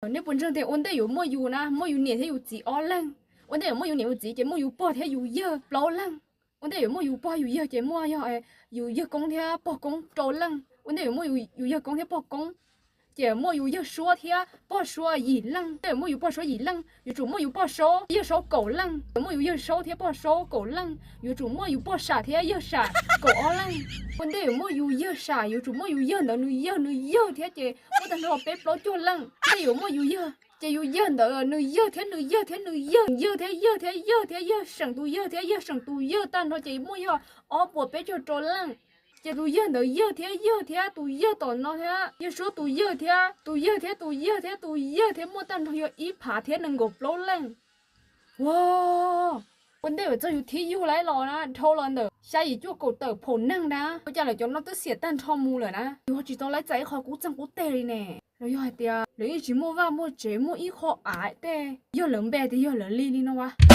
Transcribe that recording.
Nej puas ntseeg tias ua ntej yuav muaj yus na, muaj yus niam thiab yus txiv ob leeg. Ua ntej yuav muaj yus niam yus txiv ces muaj yus pog thiab yus yawg plaub leeg. Ua ntej yuav muaj yus pog yus yawg ces muaj yog yus yawg koob thiab pog koob rau leej. Ua ntej yuav muaj yus yawg koob thiab pog koob ces muaj yus yawg suab thiab pog suab yim leej. Ua ntej yuav muaj yus pog suab yim leej, yuav tsum muaj yus pog saub yawg saub kaum leej. Yuav muaj yus yawg saub thiab pog saub kaum leej, yuav tsum muaj yus pog sam thiab yawg sam kaum ob leej. Ua ntej yuav muaj yus yawg sam, yuav tsum muaj yus yawg ntawd nws yawg nws yawg thiab ces muaj tag nrho peb plaub caug leej. Ua ntej yuav muaj yus yawg ces yus yawg ntawd nws yawg thiab nws yawg thiab nws yawg, yawg thiab yawg thiab yawg thiab yawg seem tus yawg thiab yawg seem tus yawg tag nrho ces muaj yog ob puas peb caug rau leej. Ces tus yawg ntawd yawg thiab yawg thiab tus yawg tom no thiab yawg suab tus yawg thiab tus yawg thiab tus yawg thiab tus yawg thiab muaj tag nrho yog ib phav thiab nees nkaum plaub leej. Ua, ua ntej yuav txog yus thib yug lawm los na, dhau los ntawm xya yim cuaj kaum tawm phaum neeg na, ua cas lawv cov no twb xiam tag nrho mus lawm na, yus ho tsis tau laib txais ib qho kub txeeg qub teg li ne? Los yog hais tias lawv yeej tsis muaj vaj muaj tsev, muaj ib qho av tej, yog lawv npe tias yog lawv li li no as.